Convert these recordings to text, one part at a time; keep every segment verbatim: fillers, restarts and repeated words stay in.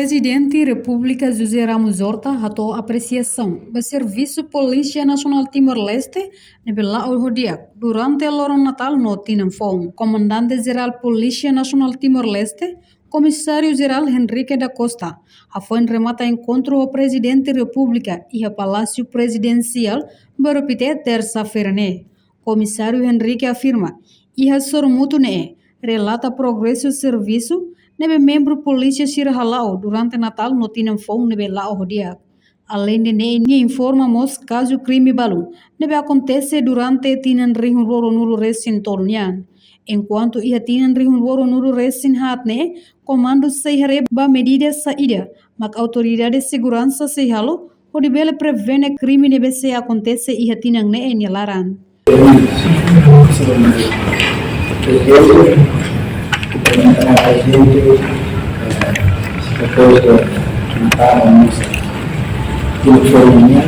Prezidente Repúblika José Ramos Horta hato'o apresiasaun ba servisu Polísia Nasionál Timor-Leste ne'ebé la'o ho di'ak durante loron Natál no Tinan Foun. Komandante Jerál Polísia Nasionál Timor-Leste, Komisáriu Jerál Henrique da Costa, hafoin remata enkontru ho Prezidente Repúblika iha Palásiu Prezidensiál, Bairru Pité, tersa-feira ne'e. Komisáriu Henrique afirma, iha sorumutu ne'e, relata progresu servisu ne'ebé membru polísia sira hala'o durante Natál no Tinan Foun ne'ebé la'o ho di'ak. Aleinde ne'e, nia informa mós kazu krime balun ne'ebé akontese durante tinan rihun rua ruanulu resin tolu nian. Enkuantu iha tinan rihun rua ruanulu resin haat ne'e, komandu sei haree ba medida saida mak autoridade seguransa sei halo hodi bele prevene krime ne'ebé sei akontese iha tinan ne'e nia laran. Depois de matar a moça, que foi minha,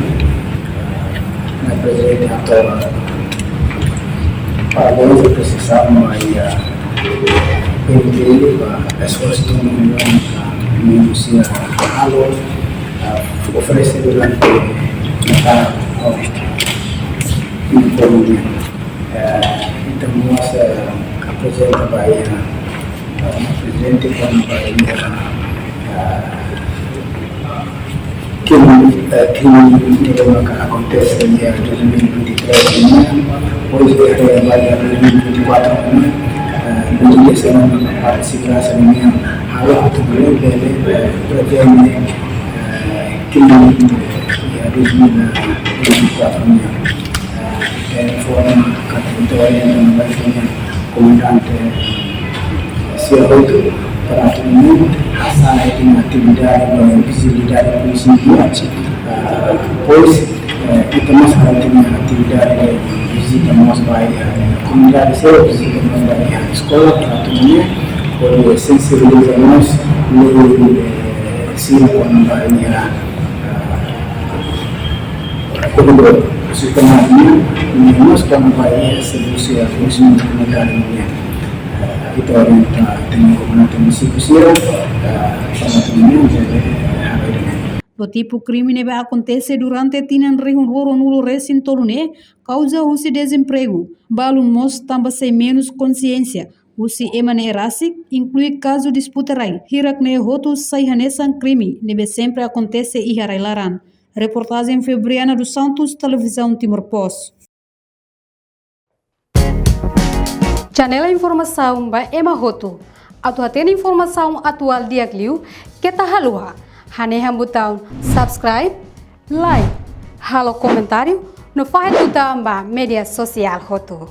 na prezidente atoa. Parabéns à precisão, mas a pelo dele, a esforço do mundo, a minucia, a oferece durante a informe. Eh, entaun, mós, eh, aprezenta ba iha, eh, prezidente kona-ba iha, eh, krime, eh, krime ne'ebé maka akontese iha dois mil e vinte e três nian, depois iha ba iha dois mil e vinte e quatro nian, eh, medida sira maka parte seguransa nian halo atu bele, bele, eh, prevene, eh, krime iha dois mil e vinte e quatro nian. Eh, informa katak ita orienta no ba ita-nia komandante sira hotu para atu nune'e hasa'e ita-nia atividade ba vizibilidade polísia nian. Ah, depois, eh, ita mós haree ita-nia atividade vizita mós ba, eh, komunidade sira, vizita mós ba iha eskola para atu nune'e hodi sensibiliza mós lei, eh, sira kona-ba iha, ah, koridór, sistema nian, no mós kona-ba iha servisu, servisu komunitáriu nian. Eh, ita orienta ita-nia komandante munisípiu sira, eh, para atu nune'e, eh, haree ida-ne'e. Tipu krime ne'ebé akontese durante tinan rihun rua ruanulu resin tolu ne'e kauza husi dezempregu, balun mós tanba sei menus konsiénsia husi ema ne'e rasik, inklui kazu disputa rai, hirak ne'e hotu sai hanesan krime ne'ebé sempre akontese iha rai-laran. Reportajen Febriana dos Santos, Televizaun Timor Post. Janela informasaun ba ema hotu. Atu hatene informasaun atuál di'ak liu, keta haluha hanehan butaun subscribe, like, halo komentáriu, no fahe tutan ba média sosiál hotu.